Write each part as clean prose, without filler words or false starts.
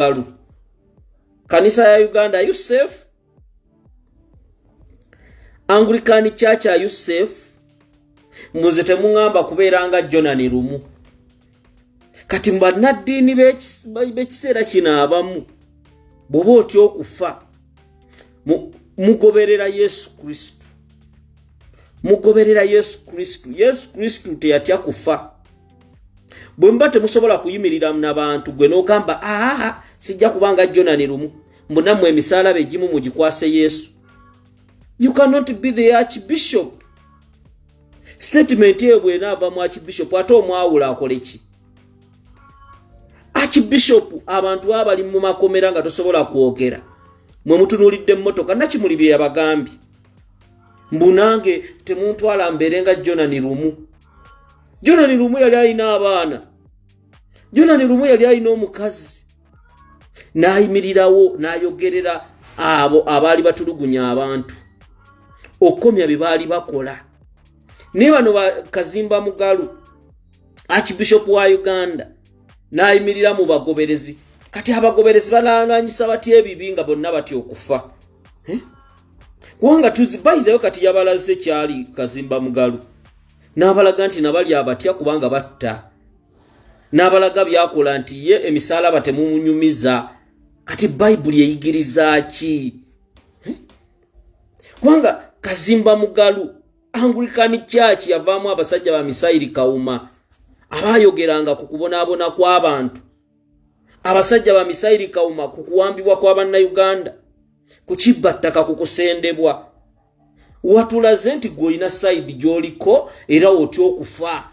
Mugalu, kanisa ya Uganda, are you safe? Anglican Church, are you safe? Muze temuŋŋamba kubeera nga Jonani Lumu. Kati mu bannaddiini b'ekiseera kino abamu, bw'oba otya okufa, mugoberera Yesu Kristo, mugoberera Yesu Kristo. Yesu Kristo teyatya kufa. Bwe muba temusobola kuyimirira nabantu, gwe n'ogamba, "Aa, sijja kubanga Jonani Lumu," mbu nammwe emisaalaba egimu mugikwase Yesu. You cannot be the archbishop. Statement eyo bwenaava mu archbishop, ate omwawula akole ki? Archbishop, abantu baba bali mu makomera nga tosobola kwogera. Mwe mutunuulidde emmotoka. Nakimuli bye yabagambye, mbu nange temuntwala mbeere nga Jonani Lumu. Jonani Lumu yali alina abaana, Jonani Lumu yali alina omukazi, n'ayimirirawo n'ayogerera abo abaali batulugunya abantu okukomya bye baali bakola. Naye bano Bakazimba Mugalu, archbishop wa Uganda, n'ayimirira mu bagoberezi. Kati abagoberezi balalwanyisa batya ebibi nga bonna batya okufa, eh? Kubanga tuzi bayireyo. Kati yabalaze kyali Kazimba Mugalu, n'abalaga nti nabali abatya kubanga batta, n'abalaga byakola nti ye emisaalaba temumunyumiza. Kati Bayibuli eyigiriza ki, eh? Kubanga Kazimba Mugalu, Anglican Church yavaamu abasajja ba Misayiri Kawuma abaayogeranga ku kubonaabona kw'abantu, abasajja ba Misayiri Kawuma ku kuwambibwa kw'Abannayuganda, ku kibba ttaka, ku kusendebwa. Watulaze nti gwe olina side gy'oliko era otya okufa.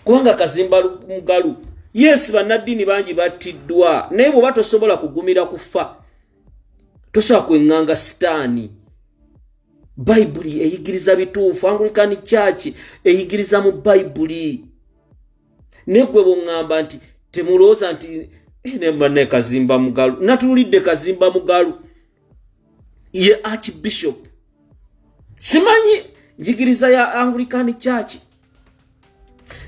Kubanga Kazimba Mugalu, yes, bannaddiini bangi battiddwa, naye bw'oba tosobola kugumira kufa, tosobola kweŋŋanga sitaani. Bayibuli eyigiriza bituufu. Anglican Church eyigiriza mu Bayibuli. Naye gwe bweŋŋamba nti temulowooza nti eh, Kazimba Mugalu, natuulidde Kazimba Mugalu ye archbishop, simanyi njigiriza ya Anglican Church.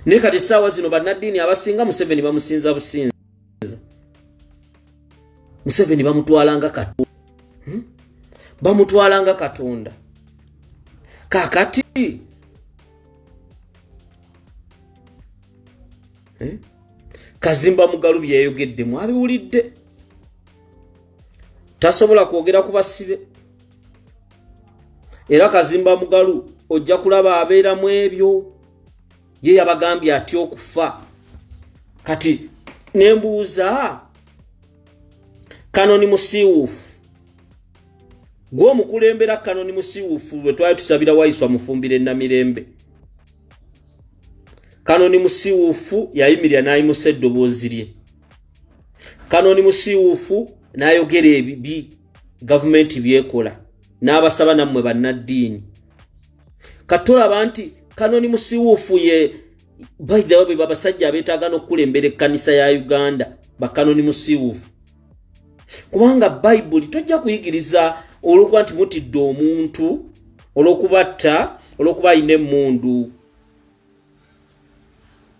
Naye kati essaawa zino bannaddiini abasinga Museveni bamusinza businza. Museveni bamutwalanga Katonda, Bamutwalanga Katonda. Kakati eh? Kazimba Mugalu byeyayogedde mwabiwulidde. Tasobola kwogera ku basibe. Era Kazimba Mugalu ojja kulaba abeeramu ebyo ye yabagambye atya okufa. Kati nembuuza Kanoni Musiiwuufu, gwe omukulembera Kanoni Musiiwuufu, lwe twali tusabira Waiswa Mufumbiro enamirembe, Kanoni Musiiwuufu yayimirira n'ayimusa eddoboozi lye. Kanoni Musiiwuufu n'ayogera ebibi gavumenti byekola, n'abasaba nammwe bannaddiini. Katulaba nti Kanoni Musiiwuufu ye, by the way, babasajja abeetaaga n'okukulembera ekkanisa ya Uganda, bakanoni musiiwuufu. Kubanga Bayibuli tojja kuyigiriza olw'okuba nti mutidde omuntu, olw'okubatta, olw'okuba alina emmundu.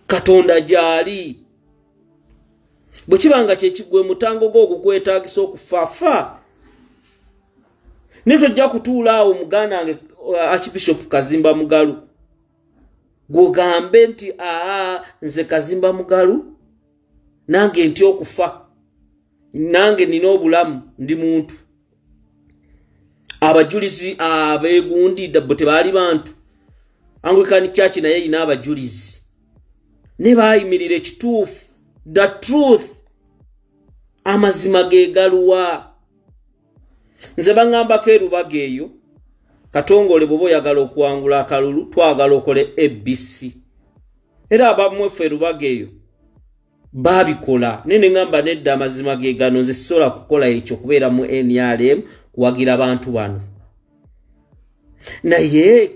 Katonda gy'ali. Bwe kiba nga kyekigwe mutango gwo ogukwetaagisa okufa, fa, naye tojja kutuula awo. Muganda wange Archbishop Kazimba Mugalu, gwogambe nti, "Aa, nze Kazimba Mugalu, nange nti okufa, nange nina obulamu, ndi muntu." Abajulizi abeegundi bo tebaali bantu? Anglican Church naye erina abajulizi, ne baayimirira ekituufu, the truth. Amazima ge galuwa? Nze baŋŋambako erubaga eyo, "Katongole, bw'oba oyagala okuwangula akalulu, twagala okole ABC." Era abamwefe erubaga eyo baabikola, naye ne ŋŋamba, "Nedda, amazima ge gano. Nze sisobola kukola ekyo, kubeera mu NRM kuwagira bantu bano." Naye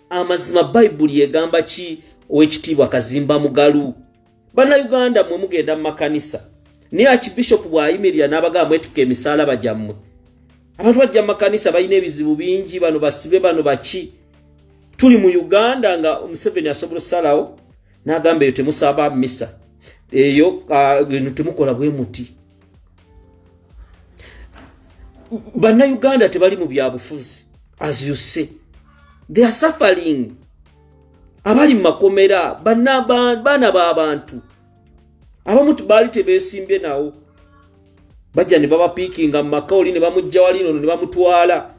amazima, Bayibuli egamba ki, owekitiibwa Kazimba Mugalu? Bannayuganda, mmwe mugenda mu makanisa, naye archbishop bw'ayimirira n'abagamba mwetikka emisaalaba gyammwe, abantu bajja mu makanisa balina ebizibu bingi, bano basibe, bano baki. Tuli mu Uganda nga Museveni asobola osalawo n'agamba, "Eyo temusaba misa, eyo eno temukola bwe muti." Bannayuganda tebali mu byabufuzi. As you say, they are suffering. Abali mu makomera baana b'abantu, abamu baali tebeesimbye nawo, bajja ne babapiikinga mu maka, oli ne bamugja wali, nono ne bamutwala.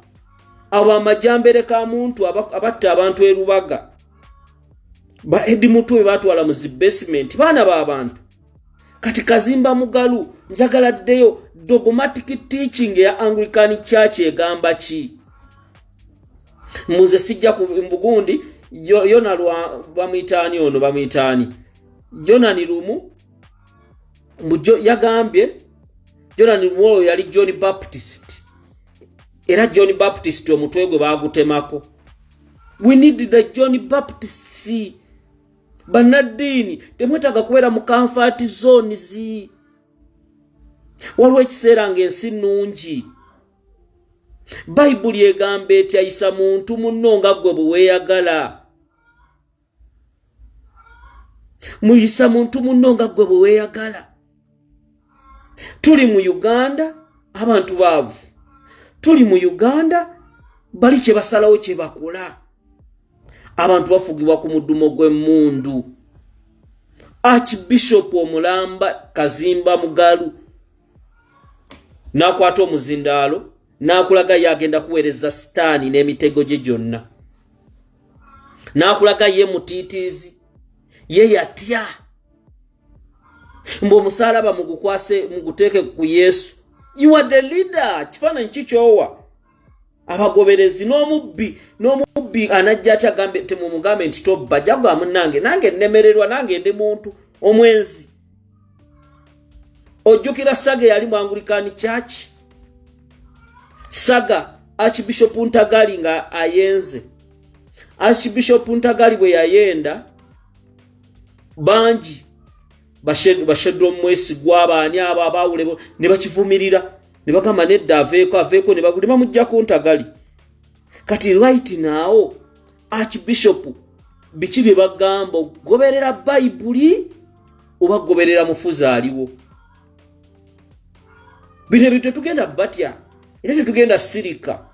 Abo amajambere ka muntu abatta abantu erubaga, ba Eddie Mutwe be batwala mu zi basement, baana b'abantu. Kati Kazimba Mugalu, njagala ddeyo dogmatic teaching eya Anglican Church egamba ki? Muze sijja ku mbugundi yona lwa bamuyitaani, ono bamuyitaani Jonani Lumu. Mbu yagambye Jonani Lumu oyo yali John Baptist, era John Baptist omutwe gwe bagutemako. We need the John Baptists. Bannaddiini, temwetaaga kubeera mu comfort zones. Waliwo ekiseera ng'ensi nnungi. Bayibuli egamba eti, ayisa muntu munno nga ggwe bwe weeyagala. Muyisa muntu munno nga ggwe bwe weeyagala. Tuli mu Uganda, abantu baavu. Tuli mu Uganda, bali kye basalawo kye bakola. Abantu bafugibwa ku mudumo gw'emmundu. Archbishop omulamba Kazimba Mugalu n'akwata omuzindaalo n'akulaga ye agenda kuweereza Sitaani n'emitego gye gyonna, n'akulaga ye mutiitiizi, ye yatya mbu omusaalaba mugukwase, muguteeke ku Yesu. You are the leader. Kifaananyi kikyowa abagoberezi. N'omubbi anajja atya agambe temumugambe nti tobba? Jagwa munnange, nange nnemererwa, nange ndi muntu. Omwenzi, ojjukira saga eyali mu Anglican Church, saga Archbishop Ntagali nga ayenze? Archbishop Ntagali bwe yayenda, bangi bashedro Mwesigwa, baani abo abawule ne bakivumirira ne bagamba nedda, aveeko, aveeko, ne bamugjako Ntagali. Kati right now, Archbishop, biki bye bagamba? Okugoberera Bayibuli oba kugoberera mufuzi aliwo? Bino ebintu tetugenda batya era tetugenda sirika.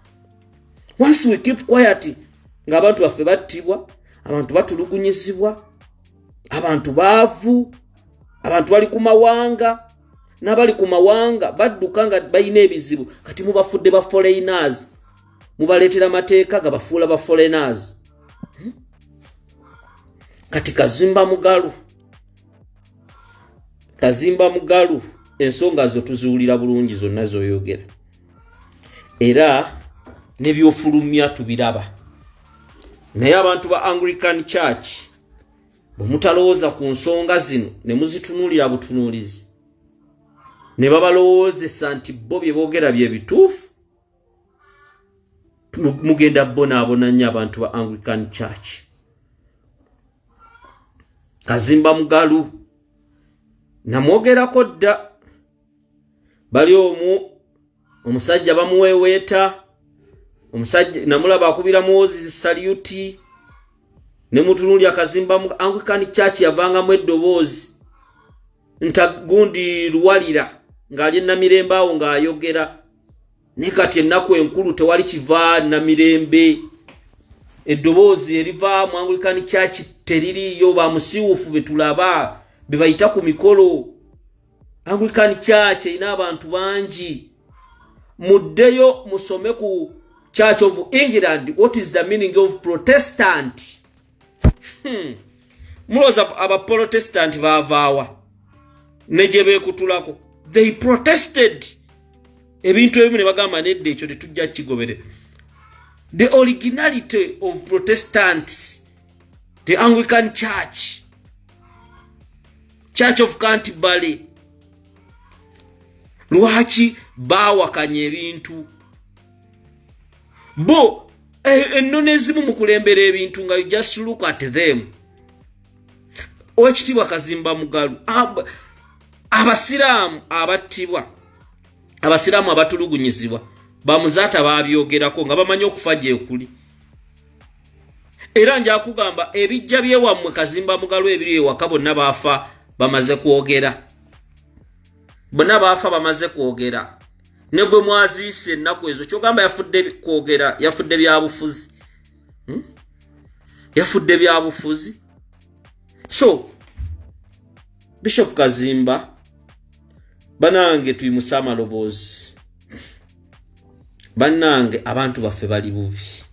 Once we keep quiet ng'abantu baffe battibwa, abantu batulugunyizibwa, abantu baavu, abantu bali ku mawanga, n'abali ku mawanga badduka nga balina ebizibu. Kati mubafudde ba foreigners, mubaleetera mateeka gabafuula ba foreigners. Kati Kazimba Mugalu, Kazimba Mugalu, ensonga zo tuziwulira bulungi zonna zoyogera, era nebyofulumya tubiraba. Naye abantu ba Anglican Church, bwe mutalowooza ku nsonga zino ne muzitunuulira butunuulizi ne babalowoozesa nti bo bye boogera bye bituufu, mugenda bonaabona nnyo. Abantu ba Anglican Church, Kazimba Mugalu namwogerako dda. Bali omu omusajja bamuweeweeta, omusajja namulaba akubira Muwozi salute ne mutunuulya. Kazimba, Anglican Church yavangamu eddoboozi ntagundi luwalira ng'ali enamirembe awo ng'ayogera. Naye kati ennaku enkulu tewali kiva Namirembe, eddoboozi eriva mu Anglican Church teririiyo. Bamusiwufu betulaba be bayita ku mikolo. Anglican Church erina abantu bangi. Muddeyo musome ku Church of England, what is the meaning of Protestant? Mulowooza abaprotestant baavaawa ne gye beekutulako? They protested ebintu ebimu ne bagamba nedda, ekyo tetujja kukigobere. The originality of Protestants, the Anglican Church, Church of Canterbury, lwaki baawakanya ebintu bo? Ennono ezimu mukulembera ebintu nga you just look at them. Owekitiibwa Kazimba Mugalu, abasiraamu abattibwa, abasiraamu abatulugunyizibwa, bamuzaata babyogerako nga bamanyi okufa gyekuli. Era nja kugamba ebijja byewammwe, Kazimba Mugalu, ebiri ewaka, bonna baafa bamaze kwogera, bonna baafa bamaze kwogera. Ne gwe mwaziise ennaku ezo, kyogamba yafudde kwogera, yafudde byabufuzi, Yafudde byabufuzi. So Bishop Kazimba, banange, tuyimuse amaloboozi. Bannange, abantu baffe bali bubi.